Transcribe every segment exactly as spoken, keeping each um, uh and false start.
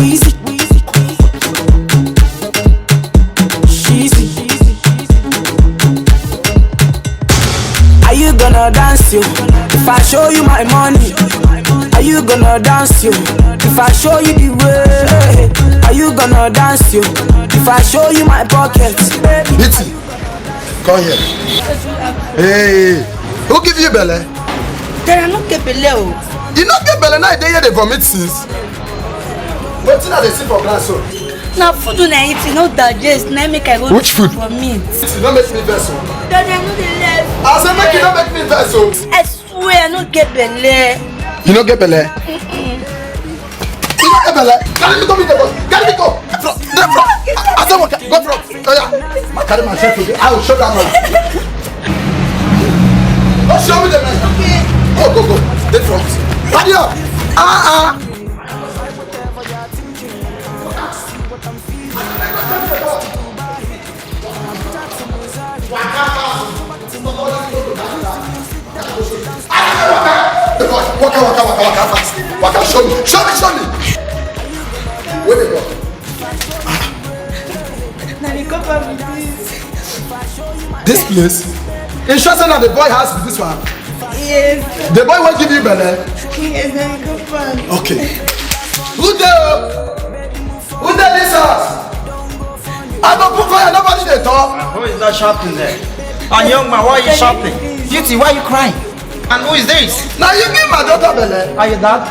Easy. Easy. Are you gonna dance yo? If I show you my money, are you gonna dance yo? If I show you the way, are you gonna dance yo? If I show you my pocket, baby. Come here. Hey, who give you belle? Then I no get belle o. You no get belle now, you dey here dey vomit since. Wetin I dey see for ground so? Na food una eat, you no digest, na make I go Which food? Vomit. You no make me vex o. Then I no dey left. I say make you no make me vex o. I swear I no get belle. You no get belle? You no get belle? Carry me go meet the boy. Carry me go. From, dey from. I say waka, go from. Oh yeah. Ma carry my shirt today. I will show that man. Go show me the man. Go, go, go. Dey from. Carry up. Ah, ah. Waka, waka, waka, waka, fast. Waka, show me, show me, show me. Where they go? Na the cover with this. This place? You sure say na the boy house be this one? Yes. The boy wey give you belle? Yes, na the cover. Okay. Who dey? Who dey this house? I go put fire, nobody dey talk. Who is that shouting there? A young man, why are you shouting? Beauty, why are you crying? And who is this? Na you give my daughter belle. Are you that?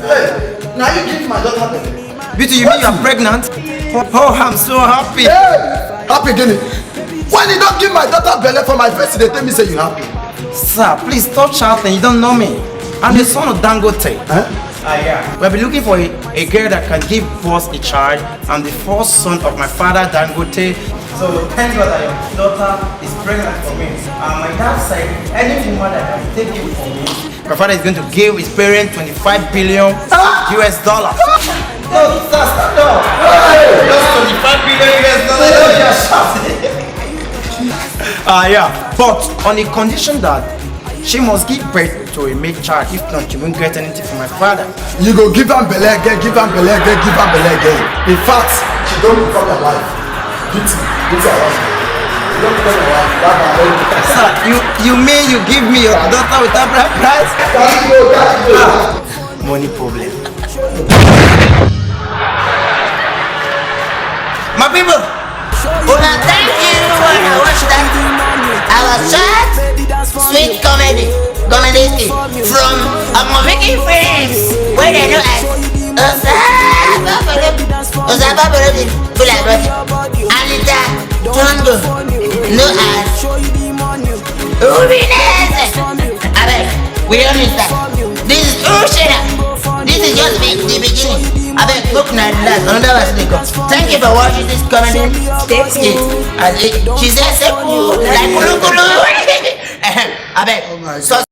Hey, na you give my daughter belle. Beauty, you mean you're pregnant? Oh, I'm so happy. Hey, happy guinea. When you don't give my daughter belle for my face, they tell me say you happy. Sir, please stop shouting. You don't know me. I'm the son of Dangote. Huh? Ah, yeah. We'll be looking for a, a girl that can give us a child. I'm the first son of my father Dangote. So thank God that your daughter is pregnant for me. And my dad said any woman that can take you for me, my father is going to give his parents twenty-five billion U S dollars. No, sir, stand up. Just twenty-five billion U S dollars. You're shouting. Ah, yeah. But on the condition that she must give birth to a male child. If not, she won't get anything from my father. You go give am belle again, give am belle again, give am belle again. In fact, she don't become your wife. Beauty, beauty, I want you. You don't become your wife. That one, I don't do. Sir, you you mean you give me your daughter without bride price? Carry go, carry go. Money problem. My people, una thank you when I watch that our short sweet comedy, comedy from Omo Vicky Films, where they know as Osaba Bolobi, Osaba Bolobi, Bula Bolobi, Anita Tungo, know as Rubinese. Abeg, we don need that. This is Ushena. This is just be the beginning. Abeg, look na relax. Another one dey come. Thank you for watching this comedy. Stay tuned. And it, she said, say, "Ooh, like kulu kulu." Ahem. Abeg, so